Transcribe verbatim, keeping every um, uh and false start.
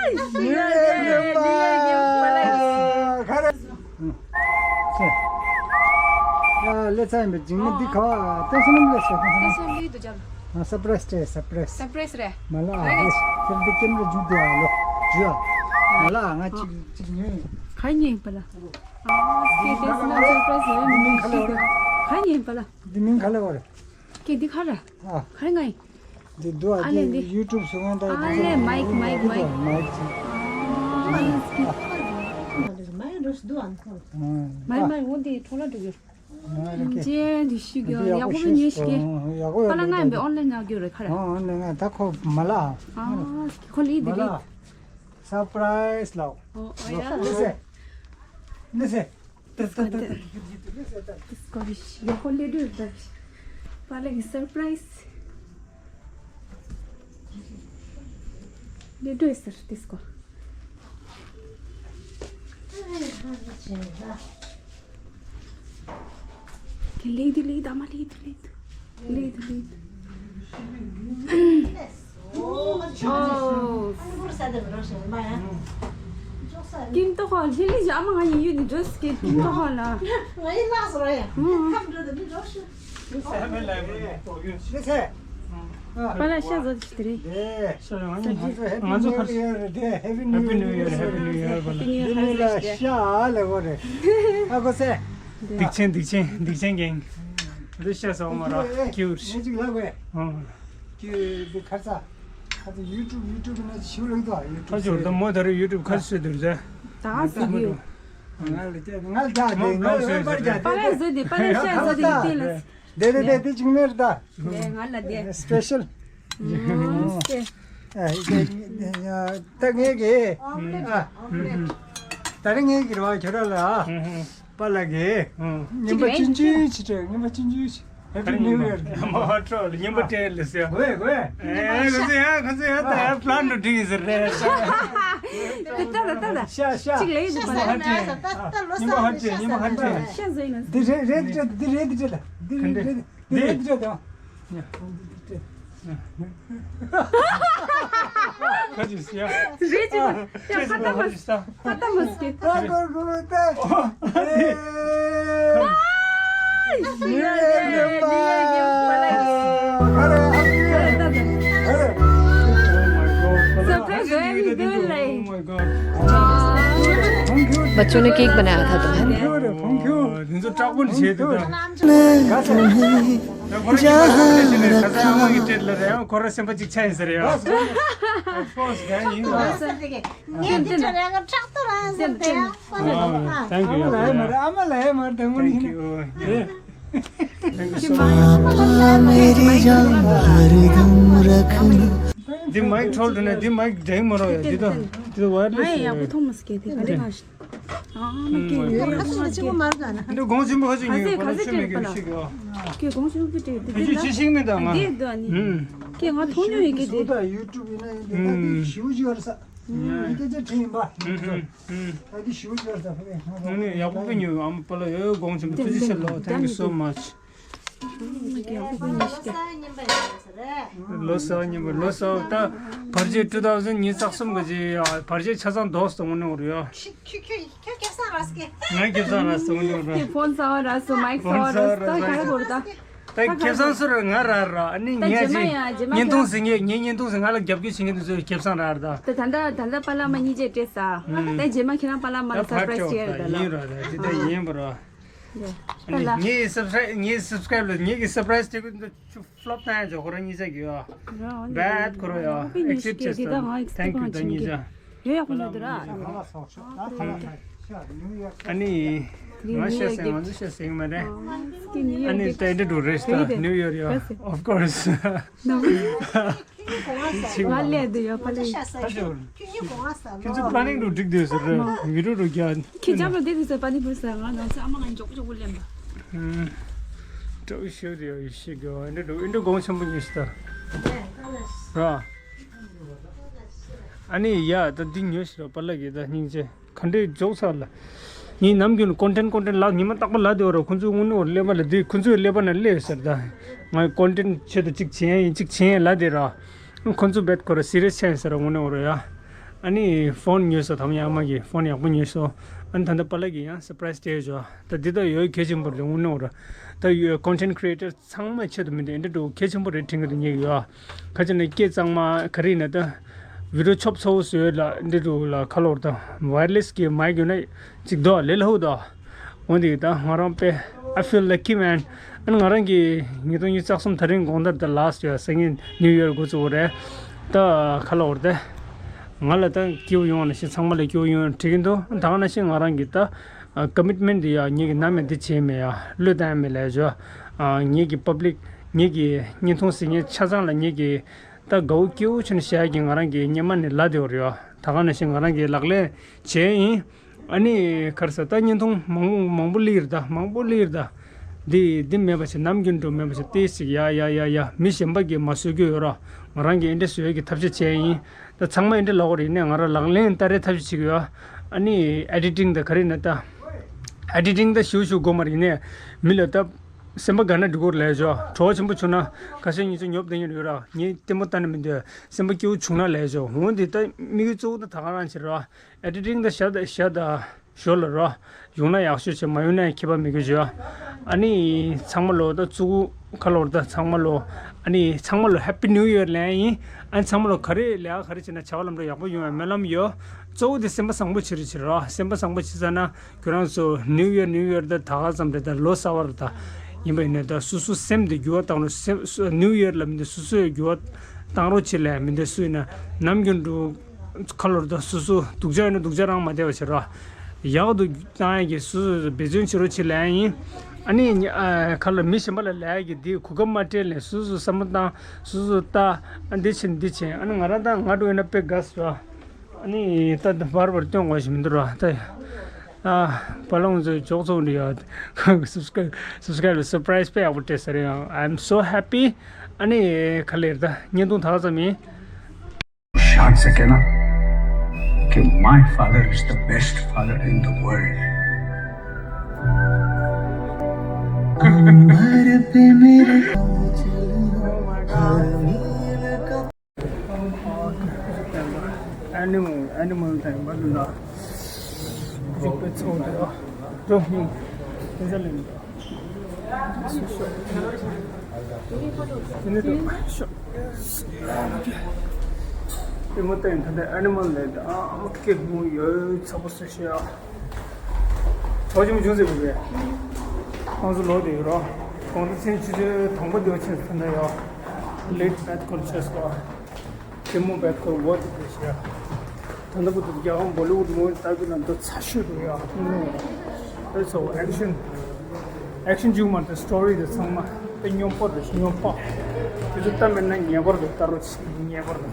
ཡ་ལེ་ཚ་ཡིན་པའི་འཇིགས་མེད་འདི་ག་བ་ཏེ་སོ་ནམ་ལེ་སོ་ཏེ་སོ་ནམ་ལེ་དུ་ཇབ། ཨ་སར་པ་རའི་སི་རེད། སར་པ་རའི་སི། སར་པ་རའི་སི་རེད། མ་ལ་ཨ་རེད། ཁྱེད་འདི་ཀེམ་ར་འཇུ་དེ་ཨ་ལོ་འཇུ་ཨ། མ་ལ་ཨ་ང་གཅིག་གཅིག་ཉོས། ག་ཉོས་པ་ལ། ཨ་སྐད་ཏེ་སོ་ནམ་སར་པ་རའི་སི་རེད། འདི་མིང་ག་ལ་བ་རེད། ག་ཉོས་པ་ལ། འདི་མིང་ག་ལ་བ་རེད། ཀེ་འདི་ག་ར། ཨ། ག་རེ་ང་ཡིན། འདི་འདུག་ཨ། ཨ་ལེ་འདི་འདི། ཡུ་ཊུབ་སུ་ང་ད་ཨ་ལེ་མའིག་མའིག་མའིག། མའིག་ཅིག། མའིག་མའིག་འོ་འདི་འཕྲོ་ལ་འགྲོ་གི། ཅེ་འདི་ཤི་གི་ཡག་པོ་མི་ཉོས་ཤི་གི། ཡག་པོ་པ་ལ་ང་ཡིན་པའི་ཨོན་ལན་ན་གི་རེད་ཁ་ར། ཨོན་ལན་ང་ད་ཁོ་མ་ལ། ཨ་ཁོ་ལི་འདི་རེད། སར་པ་རའི་སི་ལའོ། ཨོ་ཨ་ཡ། འདི་སེ། འདི་སེ། ཏི་སི་ཀོ་རི་ཤི་ཡོ་ཧོ་ལེ་ཌུ་ད་པ་ལེ་གི་སར་པ་རའི་སི་ལེ་ཌུ་སར་ཏི་སི་ཀོ། ཁྱེད་ལེགས་དུ་ལེགས་དུ་ཨ་མ་ལེགས་དུ་ལེགས་དུ། ལེགས་དུ་ལེགས་དུ། ཨོ། ཀིམ་ཏོ་ཧོ་ལི་ལི་ཞག་མ་ང་ཡི་ཡུལ་ནི་འགྲོ་སི་ཀེ་ཀིམ་ཏོ་ཧོ་ལ། ང་ཡི་ལགས་སོ་ར་ཡ། ཁམ་འགྲོ་དུ་མི་འགྲོ་ཤི། ལི་སེ། པ་ལ་ཤ་ཟོ་ཅི་ཏི་རེད། ང་ཚོ་ང་ཚོ་ཧེ་པི་ནིའུ་ཡར་རེད། ཧེ་པི་ནིའུ་ཡར། ཧེ་པི་ནིའུ་ཡར། ཧེ་པི་ནིའུ་ཡར་པ་ལ། འདི་ནི་ལ་ཤ་ལ་གོ་རེད། ཨ་གོ་སེ། སྡིག་ཆེན་སྡིག་ཆེན་སྡིག་ཆེན་གེང་། འདི་ཤ་ཟ་བ་མ་ར་ཀྱུར། ངས་ཅིག་ལབ་དགོས། ཨོ། ཀྱུར་འདི་ཁ་ས། ཁ་ས་ཡུ་ཊུབ་ཡུ་ཊུབ་ན་ཞིབ་ལབ་དོ་ཡུ་ཊུབ། ཁ་ཅོར་ད་མོ་ད་རེ་ཡུ་ཊུབ་ཁ་ཤས་དུར་ཟེ། ད་སི་ཡུ། ང་ལ་ཅེ་ང་ལ་ཅག་དེ་ང་ལ་ཨོ་པ་ལ་ཟོས་དེ་པ་ལ་ཤ་ཟོས་དེ་དེ་ལ། དེ་དེ་དེ་དེ་ཅིག་མེར་ད། ལས་ང་ལ་དེ། སི་པེ་ཤལ། ཨ་ད་ངས་གི། ཨ་ད་རེ་ངས་གི་ར་བ་ཁྱོད་ར་ལ། པ་ལ་གི། ཉིན་པ་ཅུན་ཅུན་ཅི་ཏྲེ་ཉིན་པ་ཅུན་ཅུན་ཅི། ཧེ་པི་ནིའུ་ཡར། མ་ཁྲོ་ཉིན་པ་སྤྲད་ལ་ཟེར། གོས་གོས། ཨེ་ཁོ་ཚོ་ཡ་ཁོ་ཚོ་ཡ་ད་ཡ་པ་ལན་དུ་འགྲིག་ཡིན་ཟེར་རེད། ད་ད་ད་ད། ཤ་ཤ། ཅིག་ལས་ཡིན་པ་ལ། ཉིན་པ་ཧ་ཅེ། ཉིན་པ་ཧ་ཅེ་ཉིན་པ་ཧ་ཅེ། ཤ་ཟོས་ཡིན། འདི་རེད་རེད་འདི་རེད་འདི་རེད་འདི་རེད་འདི་རེད། དེ་དེ་དེ་དེ། ཁ་ཅིག་ཡ། རེད་ཅི། ཡ་ཁ་ཏ་མ་ཁ་ཏ་མ་སྐྱེ། ཨ་གོ་གོ་ཏ། बच्चों ने केक बनाया था, तो है। ཁོ་ར་སེམས་པ་གཅིག་ཆགས་ཡིན་ཟེར་ཡ། Of course, གང་ཡིན་ལ། ངས་འདི་ཚོ་རེ་ག་ཁྲག་ཏོ་རང་ཟེར་དེ་ཡང་ཁོ་ལ་ཨ་མ་ལ་ཧེ་མར་དང་མོ་ནི། Thank you. འདི་མའིག་འཕྲོལ་དུ་ནས་འདི་མའིག་འགྲེང་མ་རོ་ཡ། འདི་དང་འདི་དང་ཝ་ཡར་ལེ་སི་ཡ། ཡག་པོ་མཐོང་མ་སོང་། གལ་ཏེ་ག་རེ་ང་ཤི། ཨ་མ་ཀེ་ཡོད་ཁ་ཤས་ཆེ་མོ་མར་ག་ན། འདི་གོང་ཆེན་པོ་ཁ་ཅིག་ཉོས། ཁ་ཅིག་མེད་གི་ཤི་གི། ཀེ་གོང་ཆེན་པོ་ཀེ་ཀྲེ་དེ་དེ་ལ་ཤི་ཤིང་མེད་དང་ང་། དེ་དོ་ནི། ཀེ་ང་མཐོང་མྱོང་ཡོད་ཀེ་དེ། ཡུ་ཊུབ་ཡིན་ན་ཡིན་དེ་ད་དེ་ཞིའུ་ཅིག་ཡོད་རེད་ས། ཡིན་སྐད་ཆ་དྲིས་ཡིན་པ། ད་དེ་ཞིའུ་ཅིག་ཡོད་རེད་ས་ཕ་གི། ནི་ཡག་པོ་ཀེ་ཉོས། ཨ་མ་པ་ལ་ཡོད་གོང་ཆེན་པོ། ཐུགས་རྗེ་ཆེ་ལོ། Thank you so much. ལོ་གསར་ཉིན་པ་ལོ་གསར་ད་བར་ཆད་two thousand ཉི་ཤུ་རྩ་གསུམ་གྱི་བར་ཆད་ཆ་ཚང་རྫོགས་སོང་ནོ་རེད་ཡ། ཁྱོད་ཁྱོད་ཁྱོད་ཁྱོད་སྐལ་བཟང་རེད་ཟེར། ང་སྐལ་བཟང་རེད་ཟེར་ནོ་རེད། ཁྱོད་ཕོན་གསར་བ་རེད་ཟེར། མའིག་གསར་བ་རེད་ཟེར། ད་ག་རེ་དགོས་རེད་ད། ད་སྐལ་བཟང་སུ་རེད། ང་རེད་ར། ཨ་ནི་ད་ངས་རྗེས་མ་ཡང་རྗེས་མ་བརྙན་ཐུང་ཟེར་ངས་ངའི་བརྙན་ཐུང་ཟེར་ང་ལ་རྒྱབ་སྐྱོར་བྱེད་མཁན་དེ་ཚོ་སྐལ་བཟང་རེད་ད། ད་ད་ད་ད་ད་པ་ལགས་མ་གཉིས་ཆ་སྤྲད་ས། ད་རྗེས་མ་ཁྱེད་རང་པ་ལགས་མ་ལ་སར་པ་རའི་སི་སྤྲད་རེད་ད་ལ། ཡིན་ར་ད་ད་ཡིན་པ་ར། ད་ལ། ངའི་སབ་སི་ཀ་རའིབ་ངའི་སབ་སི་ཀ་རའིབ་ལ་ངའི་གི་སར་པ་རའི་སི་སྤྲད་གི་འདུག་ཁྱོད་ཕ་ལོབ་བཏང་ཡ་ཇོ་ཁོ་རང་གཉིས་ཆ་གི་ཡོད། རང་ནི་བེད་ཁོ་རང་ཡོད། ཨེག་སེབ་བྱས་སོང་། Thank you ད་གཉིས་ཆ། ཡོད་ཡག་པོ་ཉོས་འདུག་ར། ཨ་ནི་ང་ཤ་ཟ་ང་ཚོ་ཤ་ཟ་གི་མ་རེད། ཨ་ནི་ད་འདི་འགྲོ་རེད་ད་ནིའུ་ཡོག་ཡོད། Of course. ང་ལས་འདི་ཡོད་པ་ལས། ང་ལས་འདི་ཡོད་པ་ལས། ཁྱོད་ཚོ་པ་ལིང་རུ་འགྲིག་འདུག་ཟེར་རེད། མི་རུ་རུ་རྒྱ། ཁྱེད་ཅག་ལ་འདི་འདུག་ཟེར་པ་ནི་བུ་ཟེར། ང་ནང་ཚོ་ཨ་མ་ང་མགྱོགས་མགྱོགས་པོ་ལེན་པ། ཨུམ། སྤྲོ་ཤོད་དེ་ཡོད་ཤིག་གི་འདི་འདྲ་འདི་འདྲ་གོང་ཆེན་པོ་ཉོས་ཤིག་ད། ར། ཨ་ནི་ཡ་ད་འདི་ཉོས་ཤིག་ར་པ་ལ་གི་ད་སྙིང་རྗེ། ག་འདྲས་འཇོག་ཚར་ལ། ངས་ནམ་རྒྱུན་ཀོན་ཊེན་ཀོན་ཊེན་ལགས་ཉི་མ་རྟག་པར་ལབ་བསྡད་ཡོད་ར། ཁོང་ཚོའི་དངོས་གནས་འོ་ཀླད་པ་ལ་འདི་ཁོང་ཚོའི་ཀླད་པ་ན་སླེབས་ཟེར་ད། ང་ཀོན་ཊེན་ཆེད་དུ་གཅིག་བྱེད་ཡ་ཡིན་གཅིག་བྱེད་ཡ་ལབ་བསྡད་ར། ཁོང་ཚོ་བེད་ཁོ་ར་སི་རི་ཡས་ཆགས་ཡིན་ཟེར་ར་དངོས་གནས་འོ་ར་ཡ། ཨ་ནི་ཕོན་ཉོས་སོང་། དམ་ཡག་མ་གི་ཕོན་ཡག་པོ་ཉོས་སོང་། ཨ་ནི་ད་ལྟ་པཱ་ལགས་ཀྱིས་ཡང་སར་པ་རའི་སི་སྤྲད་བྱུང་། ད་འདི་ད་ཡོད་གལ་ཆེན་པོ་རེད། དངོས་གནས་ར་ད་ཡོད་ཀོན་ཊེན་ཊི་ཀི་རི་ཨེ་ཊར་ཚང་མ་ཆེད་དུ་མི་འདུག། ཨེ་འདྲ་འདྲ་གལ་ཆེན་པོ་རེད་དྲན་གྱི་འདུག་ངེད་ཀྱིས་ཡ། ཁ་ཅིག་ནས་སྐད་གཙང་མ་ག་རེ་ཡིན་ན་ད་བི་ཌི་ཡོ་ཆོབ་ཚ་བོ་བཟོས་ལ་འདི་འདྲ་ལ་ཁ་ལོར་ད་ཝ་ཡར་ལེ་སི་གི་མའིག་ཡོད་ན་ཅིག་འདུག་ལས་སླ་བོ་འདུག། འོན་ཏེ་ད་ང་རང་དཔེ། I feel lucky, man. ཨ་ནི་ང་རང་གི་ཉིས་སྟོང་ཉི་ཤུ་རྩ་གསུམ་ད་རིང་དགོང་དག་ད་ལ་སི་ཊི་ཡར་སང་ཉིན་ནིའུ་ཡར་འགོ་བཙུགས་པ་རེད། ད་ཁ་ལོར་ད་ང་ལ་ད་སྐྱིད་པོ་ཡོང་བ་ནང་བཞིན་ཚང་མ་ལ་སྐྱིད་པོ་ཡོང་བ་དྲན་གྱི་འདུག། ད་ག་ནང་བཞིན་ང་རང་གི་ད་ཀོ་མིཊ་མེན་ཊི་འདི་ཡ་ངེད་ཀྱིས་ནམ་ཡང་འདི་བྱས་མེད་ཡ། བློས་བཏང་ཡ་མེད་ལབ་ཡ་ཅིག་ཡོད། ངེད་ཀྱི་པབ་ལིག་ངེད་ཀྱི་བརྙན་ཐུང་གཟིགས་མཁན་ཆ་ཚང་ལ་ངེད་ཀྱིས་ད་དགའ་བོ་སྐྱིད་པོ་བྱས་ནས་བཤད་ཡ་གི་ང་རང་གི་སྔོན་མ་ནས་ལབ་བསྡད་པ་རེད་ཡ། ད་ག་ནང་བཞིན་ང་རང་གིས་ལག་ལེན་བྱས་ཡིན། ཨ་ནི་ག་རེ་ཟེར། ད་བརྙན་ཐུང་མང་པོ་མང་པོ་སླེབས་རེད་ད། མང་པོ་སླེབས་རེད་ད། འདི་འདི་མེད་པ་བྱས། ནམ་རྒྱུན་དུ་མེད་པ་བྱས་ཏོག་ཙམ་ཡ་ཡ་ཡ་ཡ་མི་གཞན་པ་གིས་མ་བཟོ་རྒྱུ་ཡོད་ར། ང་རང་གིས་འདི་འདྲ་བཟོ་ཡ་གི་ཐབས་ཤེས་བྱས་ཡིན། ད་ཚང་མ་འདི་འདྲ་ལབ་ཀྱི་རེད། ཡིན་ནའི་ང་རང་ལག་ལེན་བསྟར་ཡའི་ཐབས་ཤེས་བྱེད་ཀྱི་ཡོད། ཨ་ནི་ཨེ་ཌི་ཊིང་ད་ག་རེ་ཡིན་ན་ད། ཨེ་ཌི་ཊིང་ད་ཞེ་པོ་ཞེ་པོ་དགོས་མ་རེད། ཡིན་ནའི་མི་ལ་ད་སེམས་པ་དགའ་ན་འགྲིག་གི་རེད་ལབ་ཡ་ཅིག་ཡོད། བྲོ་བ་ཆེན་པོ་བྱུང་ན་ཁ་ཤས་ཉིས་ཚོ་ཉོབ་བསྡད་མཁན་ཡོད་ར། ངས་ལྟད་མོ་ལྟ་ན་མི་འདོད། སེམས་པ་སྐྱིད་པོ་བྱུང་ན་ལབ་ཡ་ཅིག་ཡོད། འོན་ཏེ་ད་དམིགས་ཡུལ་གཙོ་བོ་ད་ད་ག་རང་བྱེད་ར། ཨེ་ཌི་ཊིང་ད་བཞག་ད་བཞག་ད་ཞོར་ལ་རོ། ཡོང་ན་ཡག་ཤོས་བྱས། མ་ཡོང་ན་ཡང་ཁྱད་པར་མེད་རྒྱུ་བྱས། ཨ་ནི་ཚང་མ་ལོ་ད་གཙོ་བོ་ཁ་ལོར་ད་ཚང་མ་ལོ། ཨ་ནི་ཚང་མ་ལོ་ཧེ་པི་ནིའུ་ཡར་ལབ་ཡ་ཡིན། ཨ་ནི་ཚང་མ་ལོ་ག་རེ་ལས་ཀ་ག་རེ་བྱས་ན་བྱ་བ་ལམ་འགྲོ་ཡག་པོ་ཡོང་བའི་སྨོན་ལམ་ཡོད། གཙོ་བོ་དེ་སེམས་པ་བཟང་པོ་བྱེད་རེ་བྱེད་རོགས། སེམས་པ་བཟང་པོ་བྱེད་ཚར་ན་ཁྱོད་རང་ཚོ་ནིའུ་ཡར་ནིའུ་ཡར་ད་ད་ག་ཙམ་རེད། ད་ལོ་གསར་པ་རེད་ད། ཡིན་པ་ཡིན་ནའི་ད་སོ་སོ་སེམས་དེ་འགྱུར་བ་བཏང་རོགས། སེམས་སོ་ནིའུ་ཡར་ལ་མི་འདུག་སོ་སོས་འགྱུར་བ་བཏང་རོགས་བྱེད་ལ་མི་འདུག་སུ་ཡིན་ན་ནམ་རྒྱུན་དུ་ཁ་ལོར་ད་སོ་སོ་སྡུག་ཅག་ཡིན་ན་སྡུག་ཅག་རང་མ་བསྡད་པ་བྱེད་རོགས། ཡག་ཏུ་བཏང་ཡ་གི་སོ་སོས་འབད་བརྩོན་བྱེད་རོགས་བྱེད་ལ་ཡིན། ཨ་ནི་ཨ་ཁ་ལོར་མི་གཞན་པ་ལ་ལབ་ཡ་གི་དེ་གོ་སྐབས་མ་སྤྲད་ལ་སོ་སོས་བསམ་བློ་བཏང་། སོ་སོས་ལྟ། ཨ་འདི་བྱེད་འདི་བྱེད། ཨ་ནི་ང་རང་ད་ང་འགྲོ་ཡིན་ན་དཔེ་དགའ་སོང་། ཨ་ནི་ད་བར་བར་སྟོན་དགོས་ཞིག་མི་འདུག་ར་ད། ཨ་པ་ལོང་ཚོས་ཇོག་ཚོགས་འདི་ཡ་སབ་སི་ཀ་རའིབ་སབ་སི་ཀ་རའིབ་ལ་སར་པ་རའིཛ་དཔེ་ཡག་པོ་སྤྲད་ས་རེད། ཡང་I'm so happy. ཨ་ནི་ག་ལེར་ད་བརྙན་ཐུང་ད་ག་ཙམ་ཡིན། ཤག་ཟེར་མཁན་ན། Okay, my father is the best father in the world. Animal, animal time, what is that? Big pets out there. Bro, you. Is a little. Animal time, the animal land. Ah, okay, who you? Supposed to share. ཇོ་ཆེན་པོ་བྱུང་ཟེར་བ་རེད། ཁོང་ཚོ་ལོག་བསྡད་ཡོད་རོ། ཁོང་ཚོ་ཚན་ཆུ་ཚོད་དང་པོ་འདི་བ་ཕྱིན་ཚར་ན་ཡོད། Late bedcall chase ལོ། ལྟད་མོ་བེད་ཁོལ་འོ་དེ་དེ་ཤེས། ད་ལྟ་བུ་དུ་རྒྱ་གར་བོ་ལི་ཝུད་མུ་ཝི་ལྟ་དུས་ན་འདི་ཚ་ཤོས་འདུག་ཡ། དེ་ཚོ་ཨེག་ཤན། ཨེག་ཤན་བྱུང་མ་རེད། སི་ཊོ་རི་དེ་ཚང་མ་དཔེ་སྨྱོ་པོ་རེད། སྨྱོ་པོ། དེ་ཚོ་ལྟ་མེད་ན་ངེས་པར་དུ་ལྟ་རོགས་བྱེད། ངེས་པར་དུ།